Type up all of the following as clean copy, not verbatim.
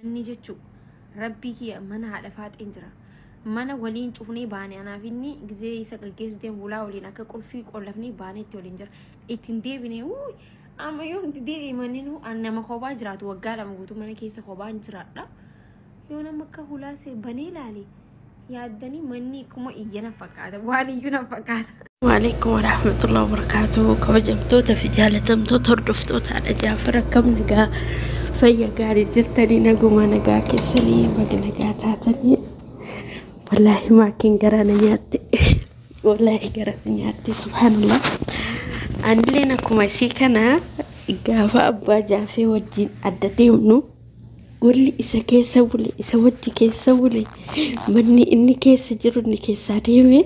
Manni jechuun rabbii kiyya mana haadha faaxeen jira. Mana waliin cufnee baane anaaf inni gizee isa gaggeessu deemu hulaa waliin akka qulfii qollafnee baaneetti waliin jira. Ittiin deebine wuuy amma yoo itti deebi'e manni nu an nama kophaa jiraatu waggaa 2 guutuu mana keessa kophaan jiraadha. Yoo nama akka hulaa see banee ilaale yaaddanii manni akkuma iyya na fakkaata waan iyyuu na fakkaata. Waalaikum warahmatullahi wabarakatuh. Kabajamtoota fi jaalatamtoota hordoftoota haadha Jaafar akkam nagaa fayya gaarii jirtanii naguma nagaa keessanii baga nagaa taatanii. Wallaahi maakiin garaa na nyaatte. Wallaahi garaa na nyaatte subhaanallah. Anilleen akkuma isii kana gaafa abbaa Jaafee wajjin adda deemnu golli isa keessa bule isa wajji keessa bule manni inni keessa jiru inni keessaa deeme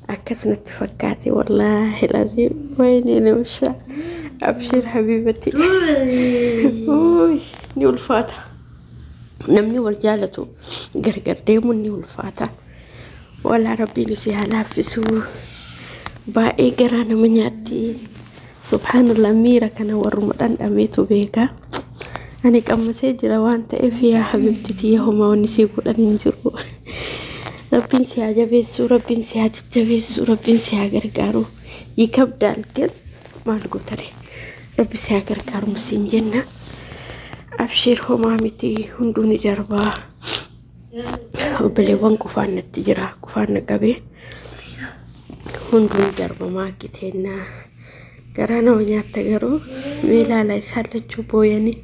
akkas natti fakkaate wallaahi laziim wayne namasha abshir habibati. Uy, ni ulfaata. Namni wal jaalatu gargar deemuun ni ulfaata. Walaa rabbiin isii haa laaffisu. Baay'ee garaa nama nyaatti. Subhaanallah miira kana warruma dhandhameetu beeka. Ani qammasee jira waan ta'eef yaa habibti tiyya homaa wanni sii godhan hin jiru. Rabbiin si haa jabeessu, rabbiin si haa jajjabeessu, rabbiin si haa gargaaru. Yikabdaal gin maal gootare. Rabbi si haa gargaaru siin jenna. Abshiir homaa miti hunduu ni darbaa. Obboleewwan qufaan natti jira qufaan na qabee hunduu ni darba maakki teennaa. Garaa nama nyaatta garuu mee ilaala isaan lachuu booyanii.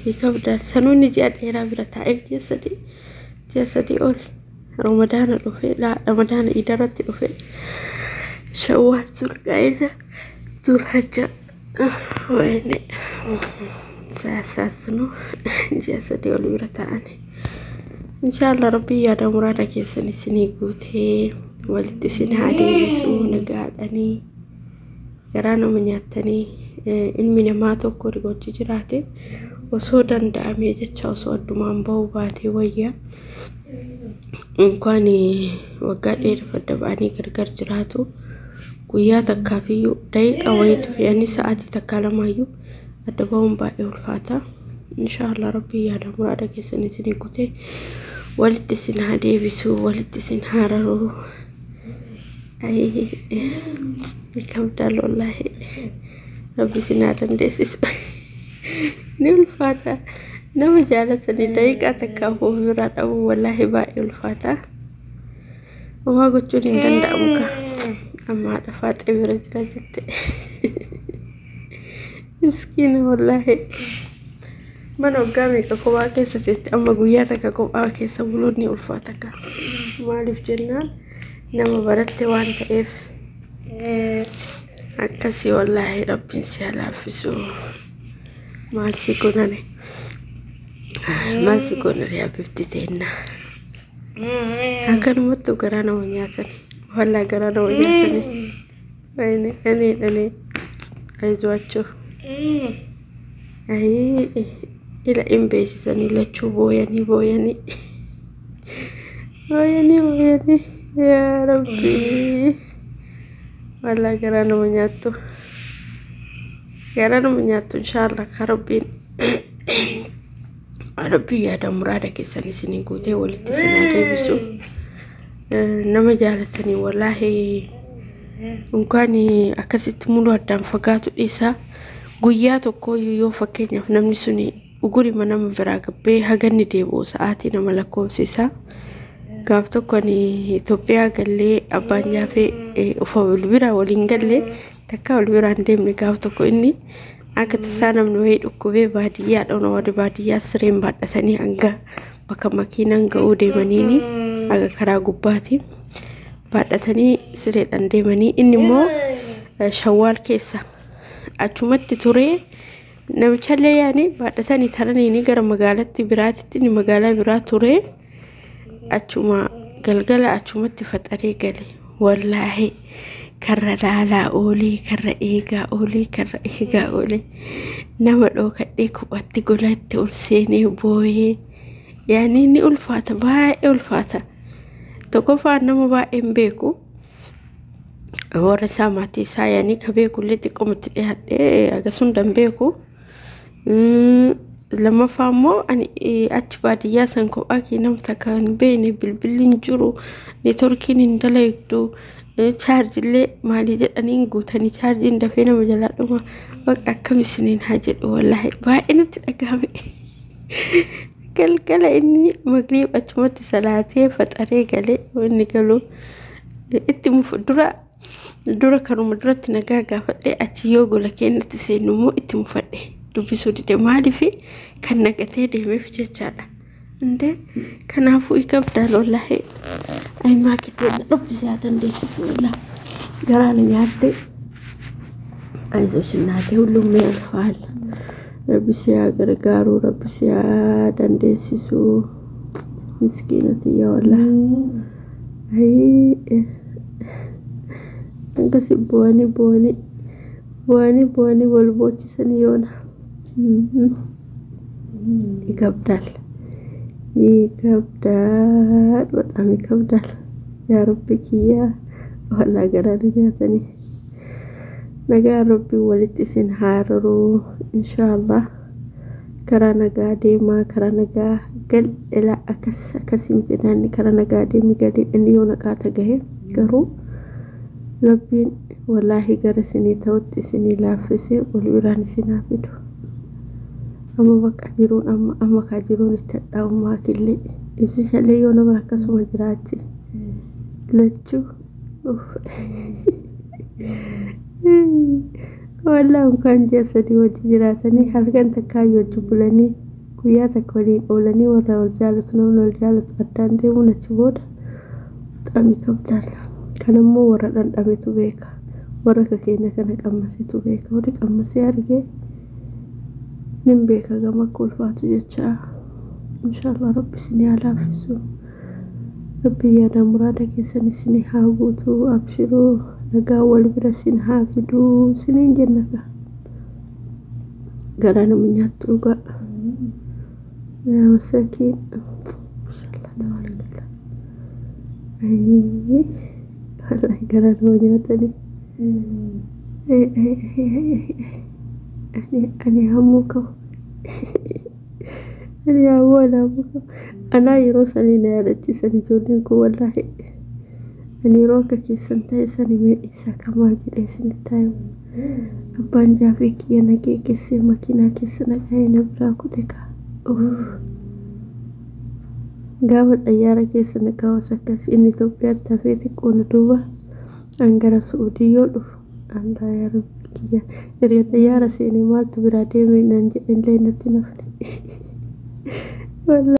Yikabdaal sanuun ji'a dheeraa bira taa'eef ji'a 3 ol ramadaana dhufe ramadaana iidarratti dhufe shawwaal zulqaa'ida zulhajja wayne saasaasnu ji'a 3 ol bira taa'ani. Inshaallah rabbiin yaada muraada keessan isinii guutee walitti isin haa deebisuu nagaadhanii garaa nama nyaattanii ilmi namaa tokko hojii jiraate osoo danda'amee jecha osoo addumaan ba'uu baatee wayya. Inkwaan waggaa dheeraaf adda ba'anii gargar jiraatu guyyaa takkaafiyyuu daqiiqaa wayiitu fe'anii sa'aatii takkaa lamaayyuu adda ba'uun baay'ee ulfaata. Inshaallah rabbiin yaada muraada keessan isinii guutee walitti isin haa deebisuu walitti isin haa raruu. Kabdaal wallaahi rabbi isin haa dandeessisu. Ni ulfaata. Nama jaalatanii daqiiqaa takkaaf of biraa dhabuu wallaahi baay'ee ulfaata. Homaa gochuun hin danda'amu ka. Amma haadha faaxee bira jira jette. Miskiina wallaahi. Mana waggaa meeqa kophaa keessa teette amma guyyaa takka kophaa keessa buluun ni ulfaata ka. Maaliif jennaan nama baratte waan ta'eef. Akkasii wallaahi rabbiin si haa laaffisu. Maal si godhane? Maal si godhane habibti teenna? Akkanumattuu garaa nama nyaatani. Wallaahi garaa nama nyaatani. Wayne ani ani ayizwaachuu. Ayii ila hin beeksisanii lachuu booyanii booyanii. Booyanii booyanii yaa rabbii. Wallaahi garaa nama nyaattu. Garaa nama nyaattu inshaallah ka rabbiin rabbiin yaada muraada keessan isinii guutee walitti isin haa deebisu. Nama jaalatanii wallaahi unkaan akkasitti muluu addaan fagaatu dhiisaa guyyaa tokko yoo fakkeenyaaf namni suni ugurima nama biraa gabbee haganni deebi'u sa'aatii nama lakkoofsisa. Gaaf tokko ani Itoophiyaa gallee abbaan jaafee ufa wal bira waliin gallee takka wal biraan deemne gaaf tokko inni akka tasaa namni wayii dhukkubee baadiyyaadha warri baadiyyaa sireen baadhatanii hanga bakka makiinaan ga'uu deemaniini haga karaa gubbaati baadhatanii sireedhaan deemanii inni immoo shawwaal keessa achumatti turee namichallee yaani baadhatanii taraniini gara magaalatti biraatitti inni magaalaa biraa turee achuma galgala achumatti faxaree gale wallaahi karra laalaa oolee karra eegaa oolee karra eegaa oolee nama dhookadhee kophatti golatti ol seenee booyee yaani inni ulfaata baay'ee ulfaata. Tokkoffaan nama baay'ee hin beeku. Warra isaa maatii isaa yaani ka beekullee xiqqoomatti dhiyaadhee akkasuma hin beeku. Lammaffaa immoo ani achi baadiyyaa san kophaa kee namta takka hin beekne, bilbilli hin jiru, neetworkiin hin dalagdu, chaarjillee maalii jedhanii hin guutanii, chaarjiin dafee nama jalaa dhuma. Bakka akkam isiniin haa jedhu, wallaahi baay'ee natti dhagahame. Galgala inni magriib achumatti salaatee faxaree galee, inni galu itti dura dura kanuma duratti nagaa gaafadhee, achi yoo gola keenyatti seennu immoo itti mufadhe, dubbisuu dide. Maaliif kan nagatee deemeef jechaadha. Indee kanaafuu ikabdaan wallaahi ayimaa kitee na dubbisee haa dandeessisu, wallaahi garaa na nyaatte. አይዞሽ እናቴ ሁሉም ያልፋል። Rabbi si haa gargaaru, Rabbi si haa dandeessisu. Miskiina tiyya wallaahi. Akkasi bu'anii bu'anii bu'anii bu'anii wal boochisanii yoona. ይከብዳል፣ ይከብዳል፣ በጣም ይከብዳል። Yaa Rabbi kiyya, wallaa garaa na nyaatanii. Nagaa Rabbi walitti isin haa araru inshaallah. Karaa nagaa deemaa, karaa nagaa gal ilaa akkas akkasii miti naanni karaa nagaa deemi galee inni yoo naqaata gahe garuu Rabbiin wallaahi gara isinii ta'utti isinii laaffisee wal biraan isin haa fidu. Amma bakka jiruun amma amma kaa jiruun itti hadhaa'ummaa killee ibsishallee yoo nama akkasuma jiraachi lachuu. Wallaa unkaan ji'a 3 wajji jiraatanii halkan takkaa wajji bulanii guyyaa takka waliin oolanii warra wal jaalatu, namni wal jaalatu addaan deemuun achi booda በጣም ይከብዳል። Kanammoo warra dhandhametu beeka. Warra akka keenya kana qammasetu beeka. Warri qammasee argee nin beeka gama akka ulfaatu jecha. Inshaallah Rabbi isinii haa laaffisu. Rabbi yaada muraada keessan isinii haa guutu. Abshiruu, nagaa wal bira isin haa fiduu isiniin jenna gaa. Garaa nama nyaattu dhugaa. Yaa masaakiin. Mashallah, tabaarakallah. Ayii wallahi garaa nama nyaatanii. Ani hammuu qabu. Ani hammuu ana hammuu qabu. Anaa yeroo sanii na yaadachiisan ijoolleen kun wallaahi. Ani yeroo akka keessan ta'e sani mee dhiisaa kamaa jedhee isinitti himu. Abbaan jaafii kiyya na geeggeessee makiinaa keessa na kaa'ee na biraa kute kaa. Gaafa xayyaara keessa na kaawwas akkas inni Itoophiyaatti hafee xiqqoo na duuba an gara Su'uudii yoo dhufu, Allah yaa Rabbi kiyya, erga xayyaara seenee maaltu biraa deeme naan jedhe illee natti nafne.